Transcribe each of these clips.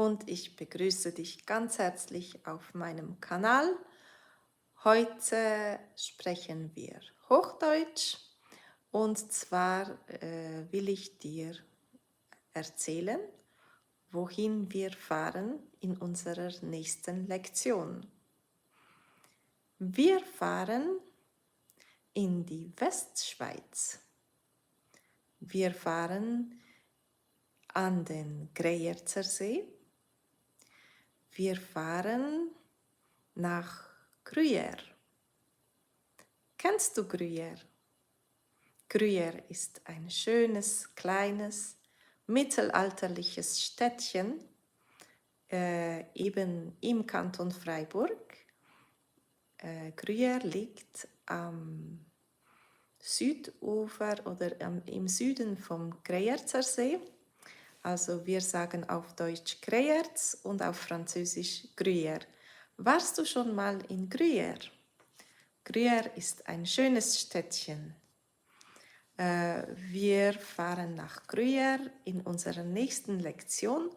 und ich begrüße dich ganz herzlich auf meinem Kanal. Heute sprechen wir Hochdeutsch und zwar will ich dir erzählen, wohin wir fahren in unserer nächsten Lektion. Wir fahren in die Westschweiz. Wir fahren an den Greyerzer See. Wir fahren nach Gruyère. Kennst du Gruyère? Gruyère ist ein schönes, kleines, mittelalterliches Städtchen, eben im Kanton Freiburg. Gruyère liegt am Südufer oder im Süden vom Greyerzer See. Also wir sagen auf Deutsch Greyerz und auf Französisch Gruyère. Warst du schon mal in Gruyère? Gruyère ist ein schönes Städtchen. Wir fahren nach Gruyère in unserer nächsten Lektion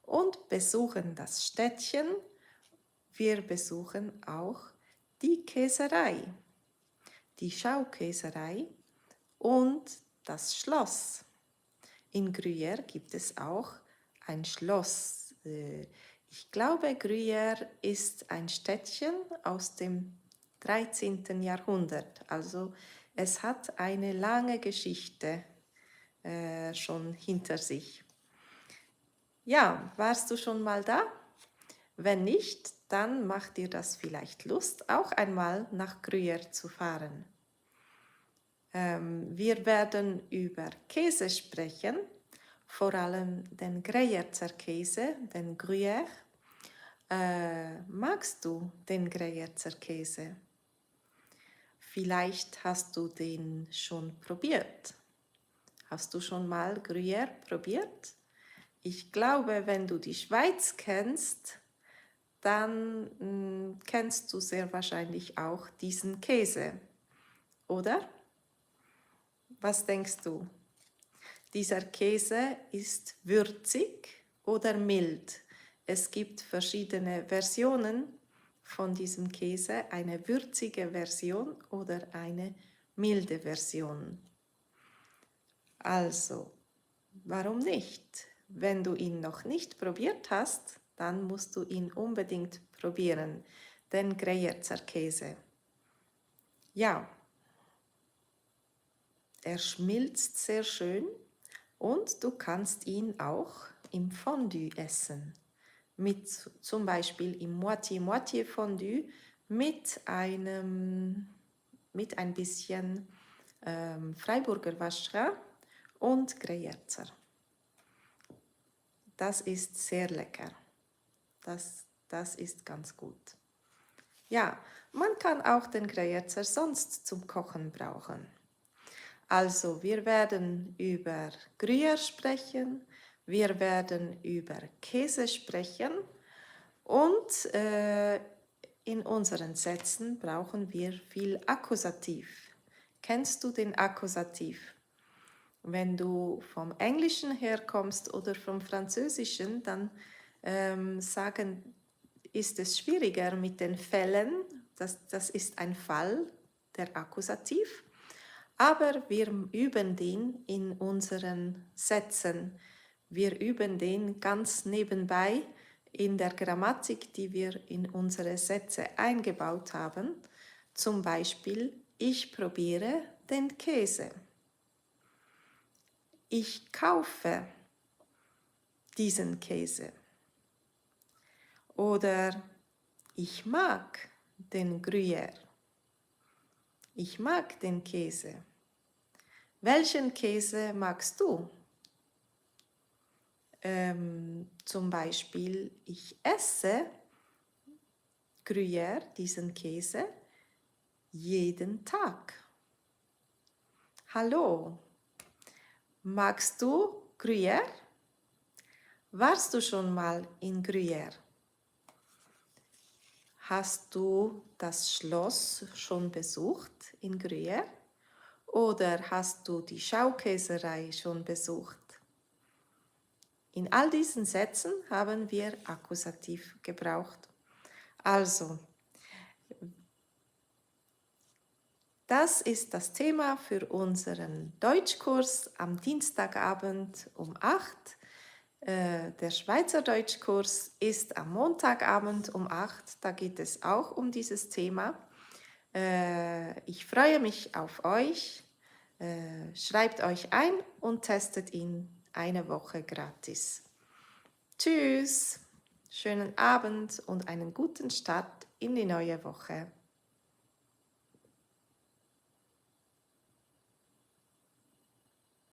und besuchen das Städtchen. Wir besuchen auch die Käserei, die Schaukäserei und das Schloss. In Gruyère gibt es auch ein Schloss. Ich glaube, Gruyère ist ein Städtchen aus dem 13. Jahrhundert. Also es hat eine lange Geschichte schon hinter sich. Ja, warst du schon mal da? Wenn nicht, dann macht dir das vielleicht Lust, auch einmal nach Gruyère zu fahren. Wir werden über Käse sprechen, vor allem den Greyerzer Käse, den Gruyère. Magst du den Greyerzer Käse? Vielleicht hast du den schon probiert. Hast du schon mal Gruyère probiert? Ich glaube, wenn du die Schweiz kennst, dann kennst du sehr wahrscheinlich auch diesen Käse, oder? Was denkst du? Dieser Käse ist würzig oder mild. Es gibt verschiedene Versionen von diesem Käse, eine würzige Version oder eine milde Version. Also, warum nicht? Wenn du ihn noch nicht probiert hast, dann musst du ihn unbedingt probieren, den Greyerzer Käse. Ja, er schmilzt sehr schön und du kannst ihn auch im Fondue essen. Mit zum Beispiel im Moitié-Moitié Fondue mit ein bisschen Freiburger Vacherin und Greyerzer. Das ist sehr lecker. Das ist ganz gut. Ja, man kann auch den Greyerzer sonst zum Kochen brauchen. Also, wir werden über Gruyère sprechen, wir werden über Käse sprechen und in unseren Sätzen brauchen wir viel Akkusativ. Kennst du den Akkusativ? Wenn du vom Englischen herkommst oder vom Französischen, dann ist es schwieriger mit den Fällen. Das ist ein Fall, der Akkusativ. Aber wir üben den in unseren Sätzen. Wir üben den ganz nebenbei in der Grammatik, die wir in unsere Sätze eingebaut haben. Zum Beispiel, ich probiere den Käse. Ich kaufe diesen Käse. Oder ich mag den Gruyère. Ich mag den Käse. Welchen Käse magst du? Zum Beispiel, ich esse Gruyère, diesen Käse, jeden Tag. Hallo, magst du Gruyère? Warst du schon mal in Gruyère? Hast du das Schloss schon besucht in Gruyère? Oder hast du die Schaukäserei schon besucht? In all diesen Sätzen haben wir Akkusativ gebraucht. Also, das ist das Thema für unseren Deutschkurs am Dienstagabend um 8. Der Schweizerdeutschkurs ist am Montagabend um 8. Da geht es auch um dieses Thema. Ich freue mich auf euch. Schreibt euch ein und testet ihn eine Woche gratis. Tschüss, schönen Abend und einen guten Start in die neue Woche.